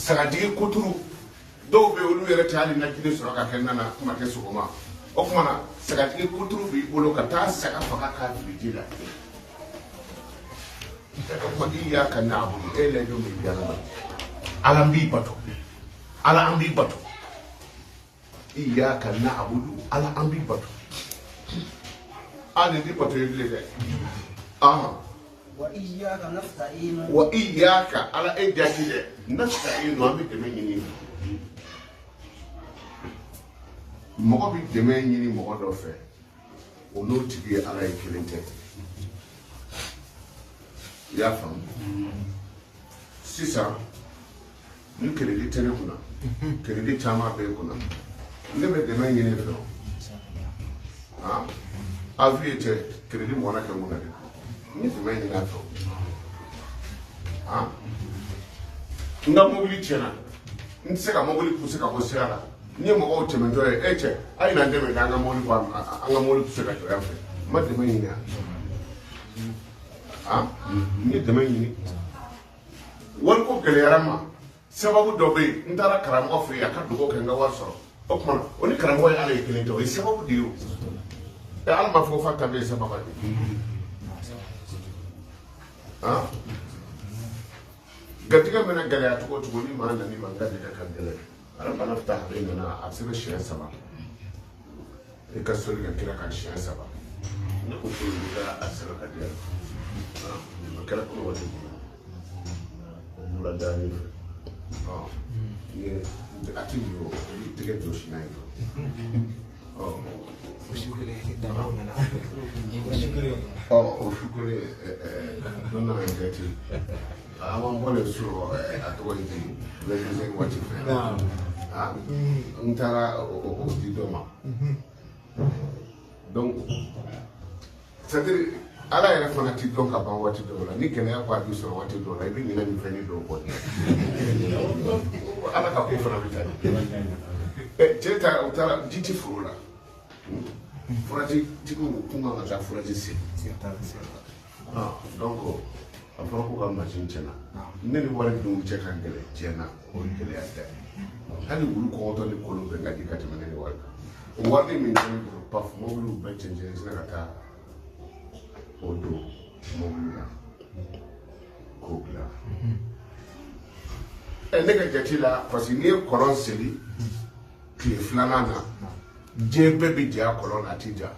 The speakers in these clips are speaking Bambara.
Sagajigi kuturu dɔw bɛ olu yɛrɛ tɛ hali najini sɔrɔ ka kɛ nana kuma tɛ sɔgɔma. O tuma na sagajigi kuturu b'i bolo ka taa saga faga k'a fili ji la. O tuma iyyaka na'budu, e layidu min di Ala ma, Ala n b'i bato, Ala an b'i bato. Iyyaka na'budu, Ala an b'i bato. A nin ti bato ye bilen dɛ. Ahan. Wa iyyaka nasta'inu. Wa iyyaka, Ala e jati dɛ, nasta'inu, an bɛ dɛmɛ ɲini. Mɔgɔ bɛ dɛmɛ ɲini mɔgɔ dɔ fɛ, o n'o tigi ye Ala ye, kelen tɛ. I y'a faamu? Sisan ni crédit tɛ ne kunna, crédit caman bɛ e kunna, ne bɛ dɛmɛ ɲini e fɛ o. A f'i ye cɛ, crédit mɔna kɛ n kunna dɛ, n ye dɛmɛ ɲini a fɛ o. N ka mobili tiɲɛna, n tɛ se ka mobili pousser ka bɔ sira la. N ye mɔgɔw tɛmɛtɔ ye, e cɛ, a ye na n dɛmɛ k'an ka mobili bɔ, an ka mobili pousser ka jɔ yan fɛ. N ma dɛmɛ ɲini yan, n ye dɛmɛ ɲini. Wariko gɛlɛyara n ma, sababu dɔ bɛ yen, n taara karamɔgɔ fɛ yen, a ka dugawu kɛ n ka wari sɔrɔ. O tuma na o ni karamɔgɔ ye Ala ye kelen tɛ, o ye sababu de ye o. Ɛ, Ala m'a fɔ ko fa ta bɛ ye sababu de ye. Garijɛgɛ mana gɛlɛya cogo o cogo, ni maa nana i ma, n garijɛgɛ ka gɛlɛn, Rabbana ftah baynana, a sɛbɛn siɲɛ 3, i ka sɔli ka kira kan siɲɛ 3. Ne ko ko i ka a sɛbɛn ka di yan, a kɛra komi waati jumɛn, o bɔra dani fɛ. N ye a ti jɔ, i b'i tɛgɛ jɔsi n'a ye dɔrɔn. O su kelen damaw nana. O su kelen. O su kelen dɔ nana n jate. An b'an bɔlen so, a tɔgɔ ye di, 25 waati fɛ. N taara o di dɔ ma. Donc c'est à dire Ala yɛrɛ fana ti dɔn ka ban waati dɔw la. Ni gɛlɛya ko a b'i sɔrɔ waati dɔw la, i bɛ ɲinɛ nin fɛnnin dɔw kɔ. Ala ka ko fana bɛ taa. Cɛ ta, u taara ji ti foro la. Furaji tigiw kun kan ka taa furaji sen. Donc a fɔra k'u ka mansin tiɲɛna. Ne ni wari dun cɛ ka gɛlɛn tiɲɛna, o ye gɛlɛya tɛ. Hali wulu kɔngɔtɔ ni kolon bɛɛ ka di ka tɛmɛ ne ni wari kan. O wari min tɛ ne bolo, paf, mobiliw bɛɛ cɛncɛn sina ka taa o don mobili la k'o dilan. Ɛ, ne ka jate la, parce que n'i ye kɔlɔn seli tile filanan na, diɲɛ bɛɛ bɛ jɛ a kɔlɔn na, a ti ja.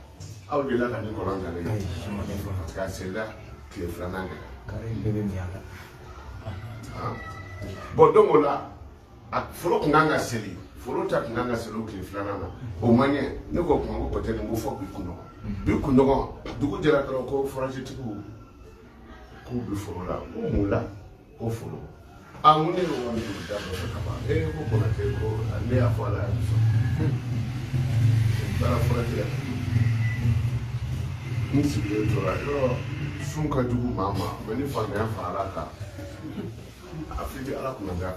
Aw delila ka nin kɔlɔn jalen ye, parce que a selila tile filanan de la. Bon, donc o la, a foro tun kan ka seli, foro ta tun kan ka seli o tile filanan na, o ma ɲɛ. Ne ko kuma ko peut-être n ko fɔ bi kunɲɔgɔn, bi kunɲɔgɔn dugu jɛra dɔrɔn, ko foragetigiw k'u bɛ foro la. Ko mun la? Ko foro. A, n ko ne ye wari don da dɔ fɛ ka ban. Ee, ko Konate, ko ne y'a fɔ Ala y'a sɔn. U taara forage la. N sigilen tora yɔrɔ, sun ka jugu maa ma, mɛ ni fantanya farala a kan, a f'i bɛ Ala kunna da.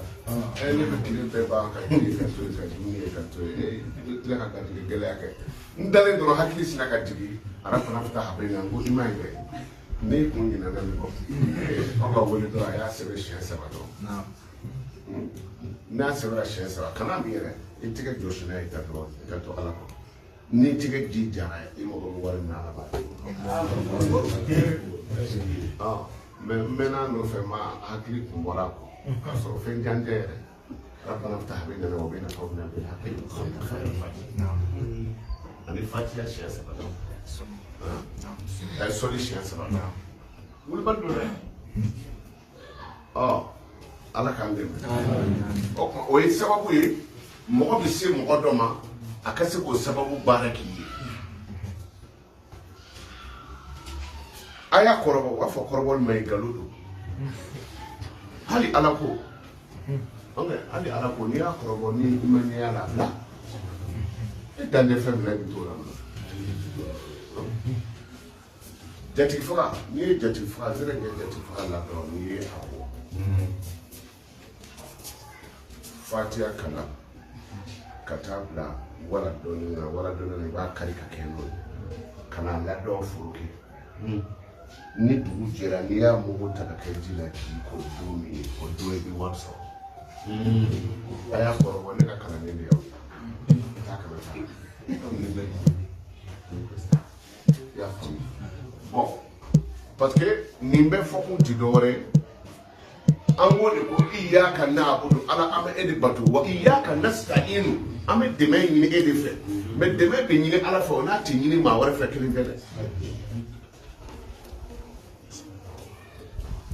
Ɛ, ne bɛ tile bɛɛ ban ka jigin ka to yen, ka dumuni kɛ ka to yen, e bɛ tila ka garijɛgɛ gɛlɛya kɛ. N dalen dɔrɔn, hakili sina ka jigin Rabbana ftah bayna. N ko i ma ye dɛ, ne kun ɲinɛna min kɔ, aw ka wele dɔrɔn, a y'a sɛbɛn siɲɛ 3 dɔrɔn. N'a sɛbɛnna siɲɛ 3, kana min yɛrɛ, i tɛgɛ jɔsi n'a ye ta dɔrɔn, i ka to Ala kɔ. N'i tɛgɛ ji jara, i mago bɛ wari min na, Ala b'a di. Mɛ n mɛnna nɔfɛ, ma hakili kun bɔra a kɔ, k'a sɔrɔ fɛn jan tɛ yɛrɛ. Rabbana ftah baynana wa bayna qawmina bil haqqi ani Fatiha siɲɛ 3 dɔrɔn, a ye sɔli siɲɛ 3 dɔrɔn, wulibali don dɛ. Ala k'an dɛmɛ. O tuma o ye sababu ye, mɔgɔ bɛ se mɔgɔ dɔ ma, a ka se k'o sababu baara k'i ye. A y'a kɔrɔbɔ, u b'a fɔ kɔrɔbɔli ma ye, nkalon don. Hali Ala ko, hali Ala ko, n'i y'a kɔrɔbɔ ni i ma ɲɛ la, a bila. E dan tɛ fɛn min na, i bɛ t'o la. Jatigi faga, n'i ye jatigi faga, n kɛ jatigi faga la dɔrɔn, n'i ye a bɔ Fatiya kalan ka taa bila wala dɔɔnin na, wala dɔɔnin na, i b'a kari ka kɛ n'o ye ka n'a ladɔn foroki. Ni dugu jɛra, n'i y'a mugu ta ka kɛ ji la k'i ko don min ye, o don i bɛ wari sɔrɔ. A y'a kɔrɔbɔ ne ka kalanden de y'aw ye. Taa kana taa. I y'a faamu. Bon, parce que nin bɛɛ fɔkun ti dɔwɛrɛ ye. An ko de ko iyyaka na'budu, Ala an bɛ e de bato, wa iyyaka nasta'inu, an bɛ dɛmɛ ɲini e de fɛ. Mais dɛmɛ bɛ ɲini Ala fɛ, o n'a tɛ ɲini maa wɛrɛ fɛ kelen tɛ dɛ.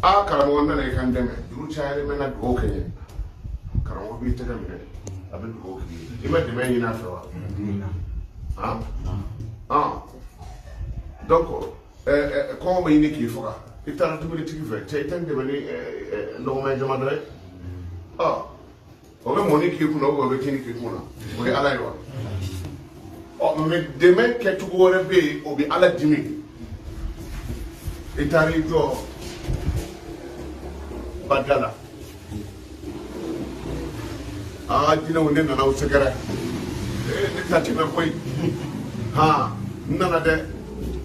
Aa karamɔgɔ n nana i ka n dɛmɛ, juru cayalen bɛ n na, dugawu kɛ n ye. Karamɔgɔ b'i tɛgɛ minɛ, a bɛ dugawu k'i ye. I ma dɛmɛ ɲini a fɛ wa? Han? Donc kɔngɔ bɛ ɲini k'i faga, i taara tubilitigi fɛ, cɛ i tɛ n dɛmɛ ni lɔgɔmɛ jamadɔ ye. Ɔ o bɛ mɔni k'i kunna, o bɛ kini k'i kunna, o ye Ala ye wa? Ɔ mais dɛmɛ kɛcogo wɛrɛ bɛ yen, o bɛ Ala dimi. I taara i jɔ bada la, aa jinɛw ne nana aw sɛgɛrɛ, ne ta tɛmɛ koyi, han n nana dɛ,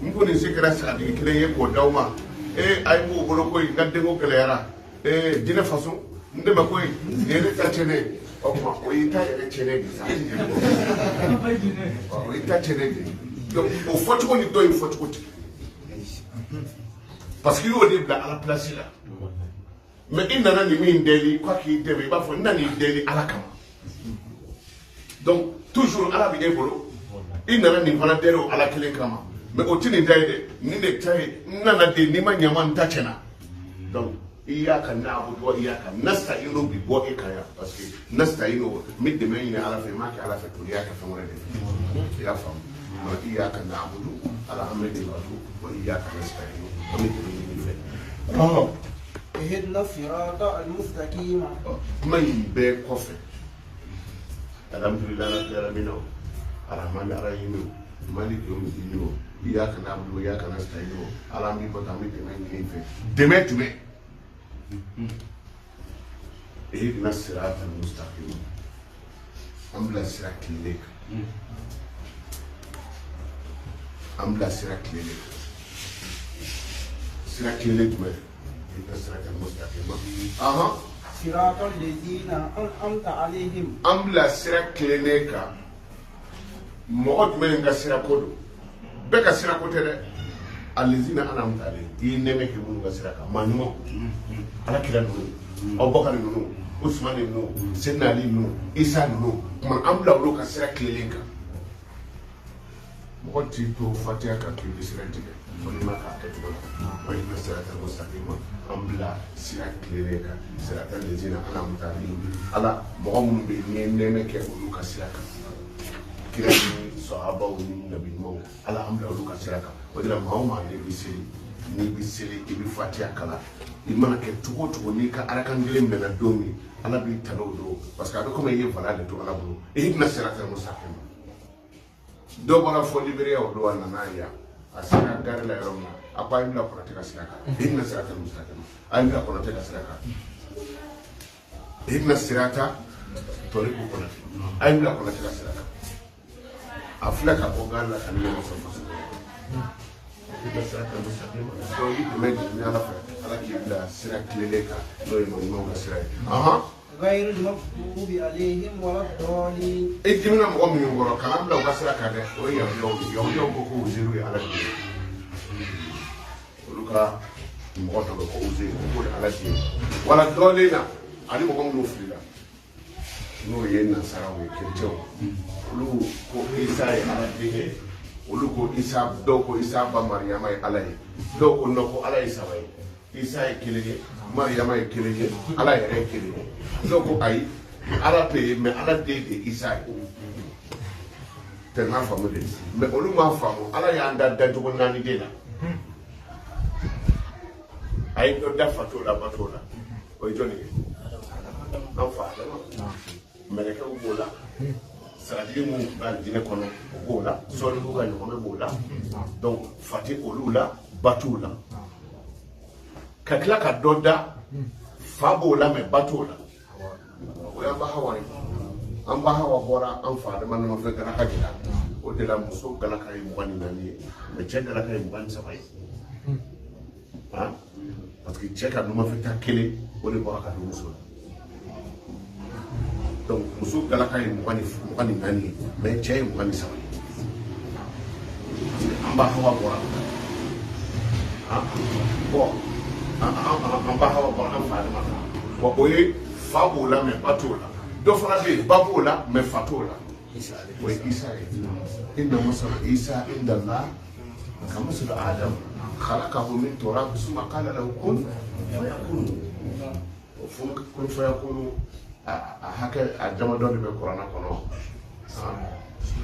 n ko nin se kɛra sagatigi kelen ye k'o d'aw ma, a ye m'o bolo koyi, n ka denko gɛlɛyara, jinɛ faso n dɛmɛ koyi, nin ye ne ta tiɲɛnen ye. O tuma o y'i ta yɛrɛ tiɲɛnen de sa, o y'i ta tiɲɛnen de ye. Donc o fɔcogo ni dɔ in fɔcogo tɛ, parce que i y'o de bila Ala place la. Mais i nana nin min deli k'a k'i dɛmɛ, i b'a fɔ n nana i deli Ala kama. Donc toujours Ala bɛ e bolo, i nana nin fana deli o Ala kelen kama. Mais o ti nin ta ye dɛ, nin de ta ye, n nana de n'i ma ɲama n ta tiɲɛna. Donc iyyaka na'budu wa iyyaka nasta'inu bi bɔ e kan yan, parce que nasta'inu n bɛ dɛmɛ ɲini Ala fɛ, n m'a kɛ Ala fɛ tuguni, i y'a kɛ fɛn wɛrɛ de fɛ. I y'a faamu? Iyyaka na'budu, Ala an bɛ de bato, wa iyyaka nasta'inu, an bɛ dɛmɛ ɲini fɛ. اهدنا الصراط المستقيم. Kuma in bɛɛ kɔfɛ, alhamdulilayi rabbil alamin, arahmani arahim, maliki yawmiddin, iyyaka na'budu wa iyyaka nasta'in, Ala an b'i bato, an bɛ dɛmɛ ɲini i fɛ. Dɛmɛ jumɛn? Ihdina sirata al-mustaqim, an bila sira tilennen kan, an bila sira tilennen kan. Sira tilennen jumɛn? Ihdina sirata al-mustaqim. صراط الذين أنعمت عليهم. An bila sira tilennen kan. Mɔgɔ jumɛn ka sira ko don? Bɛɛ ka sira ko tɛ dɛ. Alezina an'amta alayhim, i ye nɛɛmɛ kɛ minnu ka sira kan, maa ɲumanw, Ala kira ninnu, Abubakar ninnu, Usumani ninnu, Seyidina Ali ninnu, Isa ninnu, tuma an bila olu ka sira tilennen kan. Mɔgɔ t'i to fatiya kan k'i bɛ sira tigɛ, fo n'i ma k'a kɛcogo la. Wa inna sirata mustaqima, an bila sira tilennen kan, sirata lezina an'amta alayhim, Ala mɔgɔ minnu bɛ yen n'i ye nɛɛmɛ kɛ olu ka sira kan, kira ni sahabaw ni nabi ɲumanw, Ala an bila olu ka sira kan. O de la maa o maa n'i bɛ seli, n'i bɛ seli i bɛ fatiya kalan, i mana kɛ cogo o cogo, n'i ka arakan kelen mɛnna don min, Ala b'i tanu o don, parce que a bɛ komi i ye vala de to Ala bolo. Ihdina sirata mustaqima. Dɔ bɔra fɔ Liberiya o don, a nana yan, a sera gari la yɔrɔ min na, a ko a ye n bila Kɔnatɛ ka sira kan. Ihdina sirata mustaqima, a ye n bila Kɔnatɛ ka sira kan. Ihdina sirata tɔriku Kɔnatɛ, a ye n bila Kɔnatɛ ka sira kan. A filɛ ka bɔ gari la ka ne ɲɔgɔn sɔrɔ faso kɔnɔ. Ihdina sirata mustaqima. Donc i dɛmɛ ɲini Ala fɛ, Ala k'i bila sira tilennen kan, n'o ye maa ɲumanw ka sira ye. غير المغضوب عليهم ولا الضالين. I dimina mɔgɔ minnu kɔrɔ, kana bila u ka sira kan dɛ, o ye yahudiyaw ye. Yahudiyaw ko ko Uzeru ye Ala den ye. Olu ka mɔgɔ dɔ bɛ ko Uzeru, k'o ye Ala den ye. Wala dɔɔnin na, ani mɔgɔ minnu filila, n'o ye nasaraw ye, kerecɛnw, olu ko Isa ye Ala den ye. Olu ko Isa, dɔw ko Isa ba Mariyama ye Ala ye, dɔw ko non, ko Ala ye saba ye, Isa ye kelen ye, Mariyama ye kelen ye, Ala yɛrɛ ye kelen ye. Dɔw ko ayi, Ala tɛ yen, mais Ala den de ye Isa ye. Tɛn'a faamu de, mais olu m'a faamu. Ala y'an da dacogo naani de la. A ye dɔ da fa t'o la, ba t'o la, o ye jɔnni ye? An fa Adama. Mɛlɛkɛw b'o la, saratigi minnu tun bɛ alijinɛ kɔnɔ o b'o la, sɔɔniw ka ɲɔgɔnmɛ b'o la. Donc fa tɛ olu la, ba t'u la. Ka tila ka dɔ da, fa b'o la mais ba t'o la, o y'an ba Hawa ye. An ba Hawa bɔra an fa Adama nɔfɛ galaka de la. O de la muso galaka ye 24 ye, mais cɛ galaka ye 23 ye. Parce que cɛ ka numanfɛ ta kelen, o de bɔra ka don muso la. Donc muso galaka ye 24 ye, mais cɛ ye 23 ye. An ba Hawa bɔra, bon, an ba Hawa bɔra an fa Adama kan. Bon, o ye fa b'o la, mais ba t'o la. Dɔ fana bɛ yen, ba b'o la, mais fa t'o la. O ye Isa ye. Inna masala Isa inda Allah kamasali Adam khalaqahu min turab summa qala lahu kun fayakun. O fun kun fayakun, a hakɛ a damadɔ de bɛ kuranna kɔnɔ.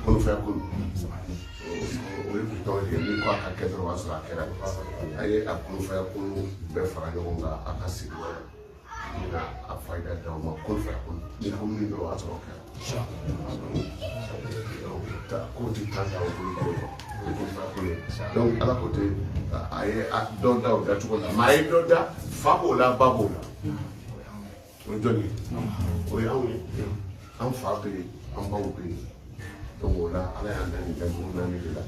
Kun fayakun, o ye bitɔn de ye. N'i ko a ka kɛ dɔrɔn, o b'a sɔrɔ a kɛra. A ye a kun fayakun bɛɛ fara ɲɔgɔn kan a ka sigi wɛrɛ n bɛna a fayida d'aw ma. Kun fayakun, ni ko min dɔrɔn, o y'a sɔrɔ o kɛra. Ko ti taa ta o bolo ko kun fayakun ye. Donc Ala ko ten, a ye dɔ da o dacogo la, mais a ye dɔ da, fa b'o la, ba b'o la. O ye jɔn ye? O ye anw ye. An fa bɛ yen, an baw bɛ yen. Donc o la, Ala y'an da nin dacogo naani de la.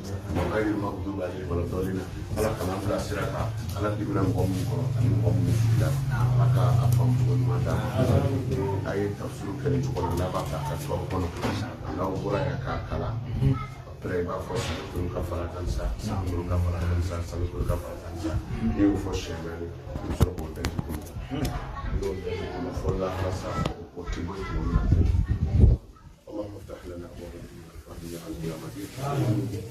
Ghayri maghdubi alayhim wala ddallin. Ala kana an bila sira kan. Ala dimina mɔgɔ minnu kɔrɔ ani mɔgɔ minnu filila, Ala ka a faamu cogo ɲuman d'an ma. A ye tafsiru kɛ nin cogo la, n'a b'a fɛ a ka tubabu kɔnɔ, n'aw bɔra yan k'a kalan, après i b'a fɔ sanu ka fara kan sa, sanu ka fara kan sa, sanu ka fara kan sa. N'i y'o fɔ siɲɛ naani, i bɛ sɔrɔ k'o daji kɔnɔ. N'i y'o daji kɔnɔ fo lahara sa, o tɛ bɔ i kunkolo la. اللهم افتح لنا ابواب الفهم يا عزيز يا مجيد.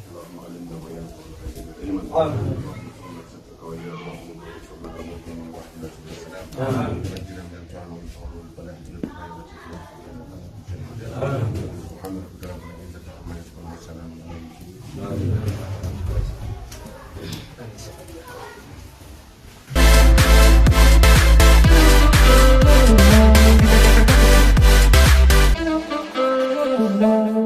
اللهم علمنا ما ينفعنا وزدنا علما. اللهم ارحمنا سترك وايانا وانصرنا على المظلومين واحمنا سبل السلام. ونجنا من الجهل والفقر والبلاء. سبحان ربك رب العزه عما يصفون وسلام على المرسلين.